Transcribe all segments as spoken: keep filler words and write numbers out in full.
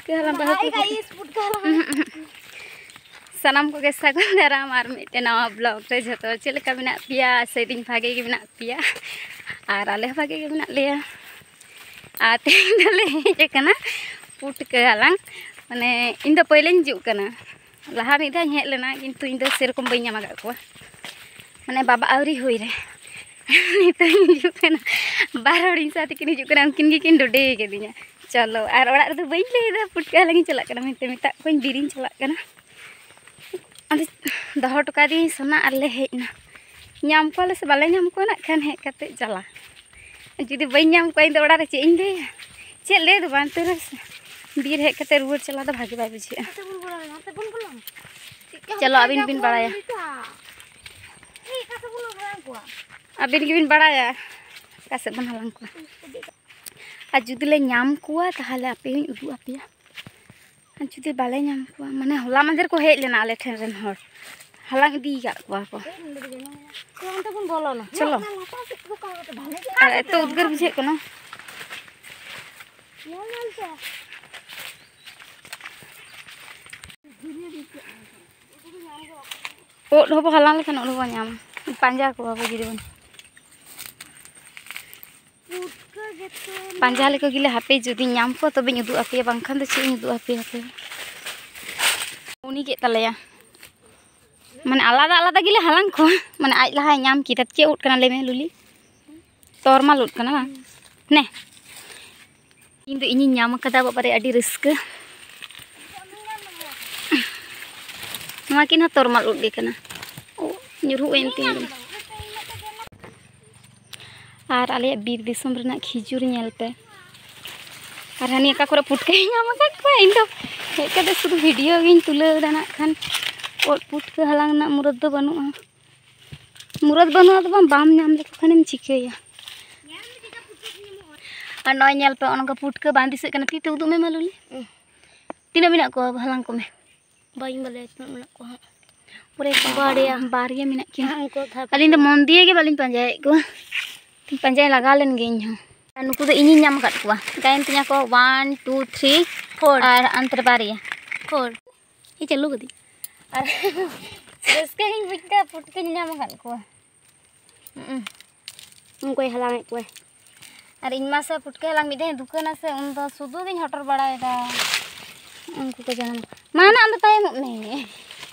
ᱯᱩᱴᱠᱟᱹ ᱦᱟᱞᱟᱝ ᱵᱟᱹᱦᱩ ᱠᱚ ᱦᱩᱭᱩᱜ ᱠᱟᱱᱟ᱾ ᱥᱟᱱᱟᱢ ᱠᱚᱜᱮ ᱥᱟᱹᱜᱩᱱ ᱫᱟᱨᱟᱢ ᱟᱨ ᱢᱤᱫᱴᱮᱱ ᱱᱟᱣᱟ ᱵᱞᱚᱜ ᱨᱮ᱾ ᱡᱷᱚᱛᱚ ᱪᱮᱫ ᱞᱮᱠᱟ ᱢᱮᱱᱟᱜ ᱯᱮᱭᱟ? ᱟᱥᱟᱭᱫᱟᱹᱧ ᱵᱷᱟᱜᱮ ᱜᱮ ᱢᱮᱱᱟᱜ ᱯᱮᱭᱟ᱾ ᱟᱨ ᱟᱞᱮ ᱦᱚᱸ ᱵᱷᱟᱜᱮ ᱜᱮ ᱢᱮᱱᱟᱜ ᱞᱮᱭᱟ᱾ ᱟᱨ ᱛᱮᱦᱮᱧ ᱫᱚᱞᱮ ᱦᱮᱡ ᱟᱠᱟᱱᱟ ᱯᱩᱴᱠᱟᱹ ᱦᱟᱞᱟᱝ᱾ ᱢᱟᱱᱮ, ᱤᱧ ᱫᱚ ᱯᱳᱭᱞᱳᱧ ᱦᱤᱡᱩᱜ ᱠᱟᱱᱟ᱾ ᱞᱟᱦᱟ ᱢᱤᱫ ᱫᱷᱟᱣ ᱤᱧ ᱦᱮᱡ ᱞᱮᱱᱟ, ᱠᱤᱱᱛᱩ ᱤᱧ ᱫᱚ ᱥᱮᱨᱚᱠᱚᱢ ᱵᱟᱹᱧ ᱧᱟᱢ ᱟᱠᱟᱫ ᱠᱚᱣᱟ, ᱢᱟᱱᱮ, ᱵᱟᱵᱟ ᱟᱹᱣᱨᱤ ᱦᱩᱭ ᱨᱮ᱾ ᱱᱤᱛᱚᱜ ᱤᱧ ᱦᱤᱡᱩᱜ ᱠᱟᱱᱟ, ᱵᱟᱨ ᱦᱚᱲ ᱤᱧ ᱥᱟᱶ ᱛᱮᱠᱤᱱ ᱦᱤᱡᱩᱜ ᱠᱟᱱᱟ, ᱩᱱᱠᱤᱱ ᱜᱮᱠᱤᱱ ᱰᱚᱰᱮ ᱠᱟᱫᱤᱧᱟ᱾ ᱪᱚᱞᱚ, ᱟᱨ ᱚᱲᱟᱜ ᱨᱮᱫᱚ ᱵᱟᱹᱧ ᱞᱟᱹᱭ ᱮᱫᱟ ᱯᱩᱴᱠᱟᱹ ᱦᱟᱞᱟᱝ ᱤᱧ ᱪᱟᱞᱟᱜ ᱠᱟᱱᱟ ᱢᱮᱱᱛᱮ, ᱢᱮᱛᱟᱜ ᱠᱚᱣᱟᱧ ᱵᱤᱨᱤᱧ ᱪᱟᱞᱟᱜ ᱠᱟᱱᱟ᱾ ᱟᱫᱚ ᱫᱚᱦᱚ ᱦᱚᱴᱚ ᱠᱟᱫᱤᱧ ᱥᱚᱱᱟ ᱟᱨ ᱞᱮ ᱦᱮᱡ ᱮᱱᱟ᱾ ᱧᱟᱢ ᱠᱚᱣᱟᱞᱮ ᱥᱮ ᱵᱟᱞᱮ ᱧᱟᱢ ᱠᱚᱣᱟ ᱱᱟᱜ ᱠᱷᱟᱱ, ᱦᱮᱡ ᱠᱟᱛᱮ ᱪᱟᱞᱟᱜ᱾ ᱡᱩᱫᱤ ᱵᱟᱹᱧ ᱧᱟᱢ ᱠᱚᱣᱟ, ᱤᱧ ᱫᱚ ᱚᱲᱟᱜ ᱨᱮ ᱪᱮᱫ ᱤᱧ ᱞᱟᱹᱭᱟ? ᱪᱮᱫ ᱞᱟᱹᱭ ᱫᱚ ᱵᱟᱝ, ᱛᱟᱹᱣ ᱨᱮᱦᱚᱸ ᱵᱤᱨ ᱦᱮᱡ ᱠᱟᱛᱮ ᱨᱩᱣᱟᱹᱲ ᱪᱟᱞᱟᱣ ᱫᱚ ᱵᱷᱟᱜᱮ ᱵᱟᱭ ᱵᱩᱡᱷᱟᱹᱜᱼᱟ᱾ ᱪᱚᱞᱚ, ᱟᱹᱵᱤᱱ ᱵᱤᱱ ᱵᱟᱲᱟᱭᱟ᱾ ᱟᱹᱵᱤᱱ ᱜᱮᱵᱤᱱ ᱵᱟᱲᱟᱭᱟ ᱚᱠᱟ ᱥᱮᱫ ᱵᱚᱱ ᱦᱟᱞᱟᱝ ᱠᱚᱣᱟ᱾ ᱟᱨ ᱡᱩᱫᱤ ᱞᱮ ᱧᱟᱢ ᱠᱚᱣᱟ, ᱛᱟᱦᱚᱞᱮ ᱟᱯᱮ ᱦᱚᱸᱧ ᱩᱫᱩᱜ ᱟᱯᱮᱭᱟ᱾ ᱟᱨ ᱡᱩᱫᱤ ᱵᱟᱞᱮ ᱧᱟᱢ ᱠᱚᱣᱟ, ᱢᱟᱱᱮ, ᱦᱚᱞᱟ ᱢᱟᱫᱷᱮᱨ ᱠᱚ ᱦᱮᱡ ᱞᱮᱱᱟ ᱟᱞᱮ ᱴᱷᱮᱱ ᱨᱮᱱ ᱦᱚᱲ, ᱦᱟᱞᱟᱝ ᱤᱫᱤ ᱟᱠᱟᱫ ᱠᱚᱣᱟ ᱠᱚ᱾ ᱚᱱᱛᱮ ᱵᱚᱱ ᱵᱚᱞᱚᱱᱟ᱾ ᱪᱚᱞᱚ᱾ ᱟᱨ ᱮᱛᱚ ᱩᱫᱽᱜᱟᱹᱨ ᱵᱩᱡᱷᱟᱹᱜ ᱠᱟᱱᱟ᱾ ᱧᱮᱞ ᱧᱮᱞ ᱛᱮ᱾ ᱩᱫ ᱦᱚᱸᱵᱚ ᱦᱟᱞᱟᱝ ᱞᱮᱠᱷᱟᱱ ᱩᱫ ᱦᱚᱸᱵᱚ ᱧᱟᱢᱟ᱾ ᱯᱟᱸᱡᱟ ᱠᱚᱣᱟ ᱵᱚ ᱡᱩᱫᱤ ᱵᱚᱱ᱾ ᱯᱟᱸᱡᱟ ᱞᱮᱠᱚ ᱜᱮᱞᱮ ᱦᱟᱯᱮ, ᱡᱩᱫᱤᱧ ᱧᱟᱢ ᱠᱚᱣᱟ ᱛᱚᱵᱮᱧ ᱩᱫᱩᱜ ᱟᱯᱮᱭᱟ, ᱵᱟᱝᱠᱷᱟᱱ ᱫᱚ ᱪᱮᱫ ᱤᱧ ᱩᱫᱩᱜ ᱟᱯᱮᱭᱟ ᱦᱟᱯᱮ᱾ ᱩᱱᱤ ᱠᱮᱫ ᱛᱟᱞᱮᱭᱟ, ᱢᱟᱱᱮ ᱟᱞᱟᱫᱟ ᱟᱞᱟᱫᱟ ᱜᱮᱞᱮ ᱦᱟᱞᱟᱝ ᱠᱚᱣᱟ, ᱢᱟᱱᱮ ᱟᱡ ᱞᱟᱦᱟᱭ ᱧᱟᱢ ᱠᱮᱫᱟ᱾ ᱪᱮᱫ ᱩᱫ ᱠᱟᱱᱟ ᱞᱟᱹᱭ ᱢᱮ ᱞᱩᱞᱤ? ᱛᱚᱨᱢᱟᱞ ᱩᱫ ᱠᱟᱱᱟ ᱵᱟᱝ? ᱱᱮ, ᱤᱧ ᱫᱚ ᱤᱧᱤᱧ ᱧᱟᱢ ᱟᱠᱟᱫᱟ, ᱵᱟᱵᱟᱨᱮ, ᱟᱹᱰᱤ ᱨᱟᱹᱥᱠᱟᱹ᱾ ᱱᱚᱣᱟ ᱠᱤᱱ ᱦᱚᱸ ᱛᱚᱨᱢᱟᱞ ᱩᱫ ᱜᱮ ᱠᱟᱱᱟ᱾ ᱳ, ᱧᱩᱨᱦᱩᱜ ᱮᱱ ᱛᱤᱧ ᱫᱚ᱾ ᱟᱨ ᱟᱞᱮᱭᱟᱜ ᱵᱤᱨ ᱫᱤᱥᱚᱢ ᱨᱮᱱᱟᱜ ᱠᱷᱤᱡᱩᱨ ᱧᱮᱞ ᱯᱮ᱾ ᱟᱨ ᱦᱟᱹᱱᱤ ᱚᱠᱟ ᱠᱚᱨᱮ ᱯᱩᱴᱠᱟᱹᱭ ᱧᱟᱢ ᱟᱠᱟᱫ ᱠᱚᱣᱟ, ᱤᱧ ᱫᱚ ᱦᱮᱡ ᱠᱟᱛᱮ ᱥᱩᱫᱷᱩ ᱵᱷᱤᱰᱤᱭᱳ ᱜᱤᱧ ᱛᱩᱞᱟᱹᱣ ᱮᱫᱟ᱾ ᱱᱟᱜ ᱠᱷᱟᱱ ᱩᱫ ᱯᱩᱴᱠᱟᱹ ᱦᱟᱞᱟᱝ ᱨᱮᱱᱟᱜ ᱢᱩᱨᱟᱹᱫ ᱫᱚ ᱵᱟᱹᱱᱩᱜᱼᱟ᱾ ᱢᱩᱨᱟᱹᱫ ᱵᱟᱹᱱᱩᱜᱼᱟ ᱫᱚ ᱵᱟᱝ, ᱵᱟᱢ ᱧᱟᱢ ᱞᱮᱠᱚ ᱠᱷᱟᱱᱮᱢ ᱪᱤᱠᱟᱹᱭᱟ? ᱟᱨ ᱱᱚᱜᱼᱚᱭ ᱧᱮᱞ ᱯᱮ, ᱚᱱᱠᱟ ᱯᱩᱴᱠᱟᱹ ᱵᱟᱝ ᱫᱤᱥᱟᱹᱜ ᱠᱟᱱᱟ, ᱛᱤ ᱛᱮ ᱩᱫᱩᱜ ᱢᱮ ᱢᱟ ᱞᱩᱞᱤ᱾ ᱦᱩᱸ᱾ ᱛᱤᱱᱟᱹᱜ ᱢᱮᱱᱟᱜ ᱠᱚᱣᱟ? ᱦᱟᱞᱟᱝ ᱠᱚᱢᱮ᱾ ᱵᱟᱹᱧ ᱵᱟᱲᱟᱭᱟ ᱛᱤᱱᱟᱹᱜ ᱢᱮᱱᱟᱜ ᱠᱚᱣᱟ ᱦᱟᱸᱜ᱾ ᱯᱩᱨᱟᱹ ᱵᱟᱨᱭᱟ᱾ ᱵᱟᱨᱭᱟ ᱢᱮᱱᱟᱜ ᱠᱤᱱᱟ᱾ ᱦᱮᱸ, ᱩᱱᱠᱩ ᱫᱷᱟᱨ ᱟᱹᱞᱤᱧ ᱫᱚ ᱢᱚᱱ ᱫᱤᱭᱮ ᱜᱮ ᱵᱟᱹᱞᱤᱧ ᱯᱟᱸᱡᱟᱭᱮᱫ ᱠᱚᱣᱟ᱾ ᱯᱟᱸᱡᱟᱭ ᱞᱟᱜᱟᱣ ᱞᱮᱱ ᱜᱮ ᱤᱧ ᱦᱚᱸ᱾ ᱟᱨ ᱱᱩᱠᱩ ᱫᱚ ᱤᱧᱤᱧ ᱧᱟᱢ ᱟᱠᱟᱫ ᱠᱚᱣᱟ᱾ ᱜᱟᱭᱮᱱ ᱛᱤᱧᱟ ᱠᱚ one, two, three, four. ᱟᱨ ᱟᱱᱛᱮ ᱨᱮ ᱵᱟᱨᱭᱟ᱾ Four. ᱤᱧ ᱪᱟᱹᱞᱩ ᱠᱟᱹᱫᱟᱹᱧ᱾ ᱟᱨ ᱨᱟᱹᱥᱠᱟᱹ ᱜᱤᱧ ᱵᱩᱡᱽ ᱮᱫᱟ, ᱯᱩᱴᱠᱟᱹᱧ ᱧᱟᱢ ᱟᱠᱟᱫ ᱠᱚᱣᱟ᱾ ᱦᱩᱸ᱾ ᱩᱱᱠᱩᱭ ᱦᱟᱞᱟᱝ ᱮᱫ ᱠᱚᱣᱟᱭ᱾ ᱟᱨ ᱤᱧ ᱢᱟ ᱥᱮ ᱯᱩᱴᱠᱟᱹ ᱦᱟᱞᱟᱝ ᱢᱤᱫ ᱫᱷᱟᱣ ᱤᱧ ᱫᱩᱠᱟᱹᱱᱟ ᱥᱮ, ᱩᱱᱫᱚ ᱥᱩᱫᱷᱩ ᱜᱤᱧ ᱦᱚᱴᱚᱨ ᱵᱟᱲᱟᱭᱮᱫᱟ᱾ ᱩᱱᱠᱩ ᱠᱚ ᱡᱟᱱᱟᱢ᱾ ᱢᱟ ᱱᱟ, ᱟᱢ ᱫᱚ ᱛᱟᱭᱚᱢᱚᱜ ᱢᱮ᱾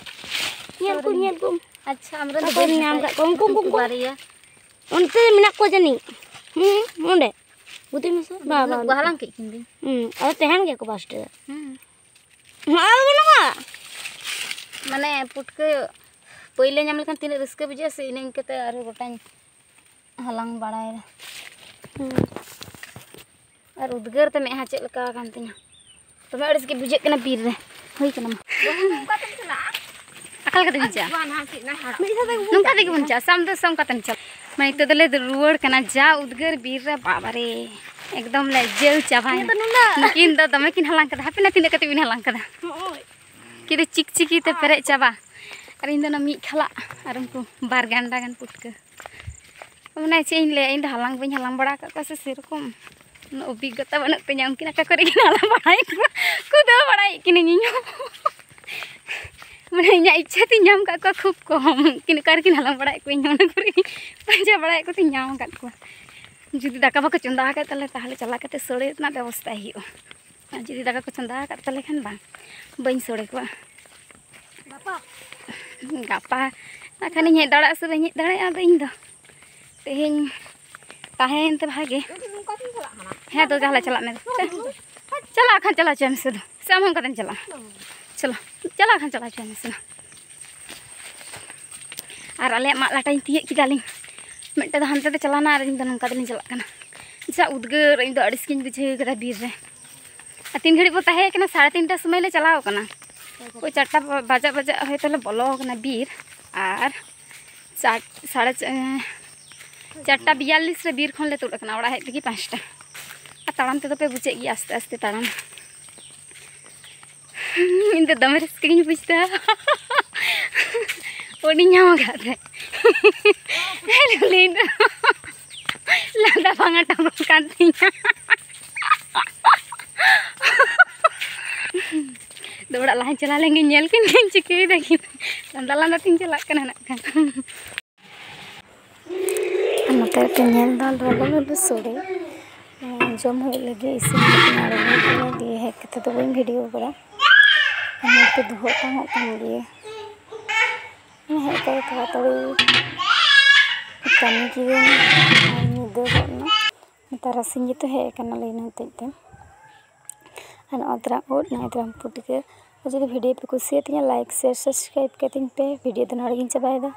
ᱧᱮᱞ ᱠᱚᱢ, ᱧᱮᱞ ᱠᱚᱢ᱾ ᱟᱪᱪᱷᱟ, ᱟᱢ ᱨᱮᱱ ᱫᱚ ᱚᱠᱚᱭᱮᱢ ᱵᱟᱹᱧ ᱧᱟᱢ ᱦᱟᱛᱟᱣ ᱠᱟᱜ ᱠᱚᱣᱟ? ᱩᱱᱠᱩ, ᱩᱱᱠᱩ, ᱩᱱᱠᱩ ᱩᱱᱠᱩ᱾ ᱵᱟᱨᱭᱟ᱾ ᱚᱱᱛᱮ ᱢᱮᱱᱟᱜ ᱠᱚᱣᱟ ᱡᱟᱹᱱᱤᱡ᱾ ᱦᱩᱸ, ᱚᱸᱰᱮ᱾ ᱵᱩᱫᱷᱤ ᱢᱮᱥᱮ᱾ ᱵᱟ, ᱵᱟ, ᱩᱱᱟᱹᱜ ᱠᱚ ᱚᱸᱰᱮ᱾ ᱦᱟᱞᱟᱝ ᱠᱮᱫ ᱠᱤᱱ ᱫᱚᱧ᱾ ᱦᱩᱸ, ᱟᱫᱚ ᱛᱟᱦᱮᱱ ᱜᱮᱭᱟ ᱠᱚ ᱯᱟᱥ ᱨᱮ᱾ ᱦᱩᱸ᱾ ᱦᱩᱸ, ᱟᱫᱚ ᱵᱟᱹᱱᱩᱜᱼᱟ᱾ ᱢᱟᱱᱮ, ᱯᱩᱴᱠᱟᱹ ᱯᱟᱹᱭᱞᱟᱹ ᱧᱟᱢ ᱞᱮᱠᱷᱟᱱ ᱛᱤᱱᱟᱹᱜ ᱨᱟᱹᱥᱠᱟᱹ ᱵᱩᱡᱷᱟᱹᱜᱼᱟ ᱥᱮ, ᱤᱱᱟᱹ ᱤᱱᱠᱟᱹᱛᱮ ᱟᱨᱦᱚᱸ ᱜᱚᱴᱟᱧ ᱦᱟᱞᱟᱝ ᱵᱟᱲᱟᱭᱮᱫᱟ᱾ ᱦᱩᱸ᱾ ᱟᱨ ᱩᱫᱽᱜᱟᱹᱨ ᱛᱮ ᱢᱮᱫᱦᱟ ᱪᱮᱫ ᱞᱮᱠᱟ ᱟᱠᱟᱱ ᱛᱤᱧᱟ᱾ ᱫᱚᱢᱮ ᱟᱹᱲᱤᱥ ᱜᱮ ᱵᱩᱡᱷᱟᱹᱜ ᱠᱟᱱᱟ ᱵᱤᱨ ᱨᱮ᱾ ᱦᱩᱭ ᱠᱟᱱᱟ ᱢᱟ᱾ ᱚᱠᱟ ᱞᱮᱠᱟ ᱛᱮᱵᱤᱱ ᱪᱟᱞᱟᱜᱼᱟ? ᱢᱤᱫ ᱫᱷᱟᱣ ᱛᱮᱜᱮ ᱵᱚᱱ ᱱᱚᱝᱠᱟ ᱛᱮᱜᱮ ᱵᱚᱱ ᱪᱟᱞᱟᱜᱼᱟ᱾ ᱥᱟᱢ ᱫᱚ ᱥᱟᱢ ᱠᱟᱛᱮᱢ ᱪᱟᱞᱟᱜᱼᱟ᱾ ᱢᱟ, ᱱᱤᱛᱚᱜ ᱫᱚᱞᱮ ᱨᱩᱣᱟᱹᱲ ᱠᱟᱱᱟ᱾ ᱡᱟ ᱩᱫᱽᱜᱟᱹᱨ ᱵᱤᱨ ᱨᱮ, ᱵᱟᱵᱟ ᱨᱮ, ᱮᱠᱫᱚᱢ ᱞᱮ ᱡᱟᱹᱣ ᱪᱟᱵᱟᱭᱮᱱᱟ᱾ ᱤᱧ ᱫᱚ ᱱᱩᱱᱟᱹᱜ᱾ ᱱᱩᱠᱤᱱ ᱫᱚ ᱫᱚᱢᱮ ᱠᱤᱱ ᱦᱟᱞᱟᱝ ᱠᱟᱫᱟ᱾ ᱦᱟᱯᱮ ᱱᱟ, ᱛᱤᱱᱟᱹᱜ ᱠᱟᱛᱮ ᱵᱤᱱ ᱦᱟᱞᱟᱝ ᱠᱟᱫᱟ? ᱦᱚᱸᱜᱼᱚᱭ᱾ ᱠᱤᱱ ᱫᱚ ᱪᱤᱠᱪᱤᱠᱤ ᱛᱮ ᱯᱮᱨᱮᱡ ᱪᱟᱵᱟ᱾ ᱟᱨ ᱤᱧ ᱫᱚ ᱚᱱᱟ ᱢᱤᱫ ᱠᱷᱟᱞᱟᱜ ᱟᱨ ᱩᱱᱠᱩ ᱵᱟᱨ ᱜᱟᱱᱰᱟ ᱜᱟᱱ ᱯᱩᱴᱠᱟᱹ᱾ ᱢᱟᱱᱮ ᱪᱮᱫ ᱤᱧ ᱞᱟᱹᱭᱟ, ᱤᱧ ᱫᱚ ᱦᱟᱞᱟᱝ ᱵᱟᱹᱧ ᱦᱟᱞᱟᱝ ᱵᱟᱲᱟ ᱟᱠᱟᱫ ᱠᱚᱣᱟ ᱥᱮ, ᱥᱮᱨᱚᱠᱚᱢ ᱩᱱᱟᱹᱜ ᱚᱵᱷᱤᱜᱽᱜᱚᱛᱟ ᱵᱟᱹᱱᱩᱜ ᱛᱤᱧᱟ᱾ ᱩᱱᱠᱤᱱ ᱚᱠᱟ ᱠᱚᱨᱮ ᱠᱤᱱ ᱦᱟᱞᱟᱝ ᱵᱟᱲᱟᱭᱮᱫ ᱠᱚᱣᱟ, ᱠᱩᱫᱟᱹᱣ ᱵᱟᱲᱟᱭᱮᱫ ᱠᱤᱱᱟᱹᱧ ᱤᱧ ᱦᱚᱸ᱾ ᱢᱟᱱᱮ ᱤᱧᱟᱹᱜ ᱤᱪᱪᱷᱟᱹ ᱛᱤᱧ ᱧᱟᱢ ᱟᱠᱟᱫ ᱠᱚᱣᱟ ᱠᱷᱩᱵ ᱠᱚᱢ᱾ ᱩᱱᱠᱤᱱ ᱚᱠᱟ ᱨᱮᱠᱤᱱ ᱦᱟᱞᱟᱝ ᱵᱟᱲᱟᱭᱮᱫ ᱠᱚᱣᱟ, ᱤᱧ ᱦᱚᱸ ᱚᱱᱟ ᱠᱚᱨᱮ ᱯᱟᱸᱡᱟ ᱵᱟᱲᱟᱭᱮᱫ ᱠᱚᱛᱤᱧ ᱧᱟᱢ ᱟᱠᱟᱫ ᱠᱚᱣᱟ᱾ ᱡᱩᱫᱤ ᱫᱟᱠᱟ ᱵᱟᱠᱚ ᱪᱚᱸᱫᱟ ᱟᱠᱟᱫ ᱛᱟᱞᱮ, ᱛᱟᱦᱚᱞᱮ ᱪᱟᱞᱟᱣ ᱠᱟᱛᱮ ᱥᱳᱲᱮ ᱨᱮᱱᱟᱜ ᱵᱮᱵᱚᱥᱛᱷᱟᱭ ᱦᱩᱭᱩᱜᱼᱟ᱾ ᱟᱨ ᱡᱩᱫᱤ ᱫᱟᱠᱟ ᱠᱚ ᱪᱚᱸᱫᱟ ᱟᱠᱟᱫ ᱛᱟᱞᱮ ᱠᱷᱟᱱ, ᱵᱟᱝ, ᱵᱟᱹᱧ ᱥᱳᱲᱮ ᱠᱚᱣᱟ᱾ ᱜᱟᱯᱟ᱾ ᱜᱟᱯᱟ ᱱᱟᱜ ᱠᱷᱟᱱᱤᱧ ᱦᱮᱡ ᱫᱟᱲᱮᱭᱟᱜᱼᱟ ᱥᱮ ᱵᱟᱹᱧ ᱦᱮᱡ ᱫᱟᱲᱮᱭᱟᱜᱼᱟ, ᱟᱫᱚ ᱤᱧ ᱫᱚ ᱛᱮᱦᱮᱧ ᱛᱟᱦᱮᱸᱭᱮᱱ ᱛᱮ ᱵᱷᱟᱜᱮ᱾ ᱦᱮᱸ, ᱛᱚ ᱛᱟᱦᱚᱞᱮ ᱪᱟᱞᱟᱜ ᱢᱮ᱾ ᱪᱟᱞᱟᱜ ᱠᱷᱟᱱ ᱪᱟᱞᱟᱣ ᱦᱚᱪᱚᱭ ᱢᱮᱥᱮ ᱫᱩ᱾ ᱥᱮ ᱟᱢ ᱦᱚᱸ ᱚᱱᱠᱟ ᱛᱮᱢ ᱪᱟᱞᱟᱜᱼᱟ? ᱪᱚᱞᱚ, ᱪᱟᱞᱟᱜ ᱠᱷᱟᱱ ᱪᱟᱞᱟᱣ ᱦᱚᱪᱚᱭ ᱢᱮᱥᱮ ᱱᱟ᱾ ᱟᱨ ᱟᱞᱮᱭᱟᱜ ᱢᱟᱫ ᱞᱟᱴᱟᱧ ᱛᱤᱭᱟᱹᱜ ᱠᱮᱫᱟᱞᱤᱧ᱾ ᱢᱤᱫᱴᱮᱱ ᱫᱚ ᱦᱟᱱᱛᱮ ᱛᱮ ᱪᱟᱞᱟᱣᱱᱟ ᱟᱨ ᱤᱧ ᱫᱚ ᱱᱚᱝᱠᱟ ᱛᱮᱞᱤᱧ ᱪᱟᱞᱟᱜ ᱠᱟᱱᱟ᱾ ᱡᱟ ᱩᱫᱽᱜᱟᱹᱨ, ᱤᱧ ᱫᱚ ᱟᱹᱲᱤᱥ ᱜᱤᱧ ᱵᱩᱡᱷᱟᱹᱣ ᱠᱮᱫᱟ ᱵᱤᱨ ᱨᱮ᱾ ᱟᱨ ᱛᱤᱱ ᱜᱷᱟᱹᱲᱤᱡ ᱵᱚ ᱛᱟᱦᱮᱸ ᱠᱟᱱᱟ? ᱥᱟᱲᱮ ᱛᱤᱱᱴᱟ ᱥᱚᱢᱚᱭ ᱞᱮ ᱪᱟᱞᱟᱣ ᱠᱟᱱᱟ᱾ ᱳᱭ ᱪᱟᱨᱴᱟ ᱵᱟᱡᱟᱜ ᱵᱟᱡᱟᱜ ᱦᱚᱭᱛᱳ ᱞᱮ ᱵᱚᱞᱚ ᱠᱟᱱᱟ ᱵᱤᱨ᱾ ᱟᱨ ᱪᱟᱨ, ᱥᱟᱲᱮ ᱪᱟ-, ᱪᱟᱨᱴᱟ ᱵᱤᱭᱟᱞᱞᱤᱥ ᱨᱮ ᱵᱤᱨ ᱠᱷᱚᱱ ᱞᱮ ᱛᱩᱫ ᱟᱠᱟᱱᱟ, ᱚᱲᱟᱜ ᱦᱮᱡ ᱛᱮᱜᱮ ᱯᱟᱸᱪᱴᱟ᱾ ᱟᱨ ᱛᱟᱲᱟᱢ ᱛᱮᱫᱚ ᱯᱮ ᱵᱩᱡᱮᱫ ᱜᱮᱭᱟ, ᱟᱥᱛᱮ ᱟᱥᱛᱮ ᱛᱟᱲᱟᱢ᱾ ᱤᱧ ᱫᱚ ᱫᱚᱢᱮ ᱨᱟᱹᱥᱠᱟᱹ ᱜᱤᱧ ᱵᱩᱡᱽ ᱮᱫᱟ᱾ ᱩᱱᱤᱧ ᱧᱟᱢ ᱟᱠᱟᱫ ᱛᱮ᱾ ᱞᱟᱹᱭ ᱫᱚ᱾ ᱞᱟᱸᱫᱟ ᱵᱟᱝ ᱟᱴᱚᱠᱚᱜ ᱠᱟᱱ ᱛᱤᱧᱟ᱾ ᱫᱚ ᱚᱲᱟᱜ ᱞᱟᱦᱟᱧ ᱪᱟᱞᱟᱣ ᱞᱮᱱ ᱜᱮ, ᱧᱮᱞ ᱠᱤᱱ ᱜᱤᱧ ᱪᱤᱠᱟᱹᱭᱮᱫᱟ ᱠᱤᱱ᱾ ᱞᱟᱸᱫᱟ ᱞᱟᱸᱫᱟ ᱛᱤᱧ ᱪᱟᱞᱟᱜ ᱠᱟᱱᱟ ᱱᱟᱜ ᱠᱷᱟᱱ᱾ ᱟᱨ ᱱᱚᱛᱮ ᱯᱮ ᱧᱮᱞ ᱮᱫᱟ ᱞᱚᱞᱚ ᱞᱚᱞᱚ ᱥᱳᱲᱮ, ᱮᱸ, ᱡᱚᱢ ᱦᱩᱭᱩᱜ ᱞᱟᱹᱜᱤᱫ ᱤᱥᱤᱱ ᱠᱟᱛᱮ ᱱᱚᱰᱮ ᱞᱮ ᱫᱤᱭᱮ ᱦᱮᱡ ᱠᱟᱛᱮ ᱫᱚ ᱵᱟᱹᱧ ᱵᱷᱤᱰᱤᱭᱳ ᱠᱟᱫᱟ᱾ ᱟᱨ ᱱᱚᱛᱮ ᱫᱩᱦᱟᱹ ᱚᱴᱟᱝᱚᱜ ᱠᱟᱱ ᱜᱮᱭᱟ᱾ ᱦᱮᱡ ᱠᱟᱛᱮ ᱛᱟᱲᱟᱛᱟᱲᱤ ᱠᱟᱹᱢᱤ ᱠᱤᱫᱟᱹᱧ ᱟᱨ ᱧᱤᱫᱟᱹ ᱜᱚᱫ ᱮᱱᱟ᱾ ᱛᱟᱨᱟᱥᱤᱧ ᱜᱮᱛᱚ ᱦᱮᱡ ᱟᱠᱟᱱᱟ ᱞᱟᱹᱭ ᱦᱚᱛᱮᱡ ᱛᱮ᱾ ᱟᱨ ᱱᱚᱜᱼᱚᱭ ᱛᱨᱟᱢ ᱩᱫ, ᱱᱚᱜᱼᱚᱭ ᱛᱨᱟᱢ ᱯᱩᱴᱠᱟᱹ᱾ ᱟᱨ ᱡᱩᱫᱤ ᱵᱷᱤᱰᱤᱭᱳ ᱯᱮ ᱠᱩᱥᱤᱭᱟᱛᱤᱧᱟ, ᱞᱟᱭᱤᱠ, ᱥᱮᱭᱟᱨ, ᱥᱟᱵᱥᱠᱨᱟᱭᱤᱵ ᱠᱟᱹᱛᱤᱧ ᱯᱮ᱾ ᱵᱷᱤᱰᱤᱭᱳ ᱫᱚ ᱱᱚᱰᱮ ᱜᱤᱧ ᱪᱟᱵᱟᱭᱮᱫᱟ᱾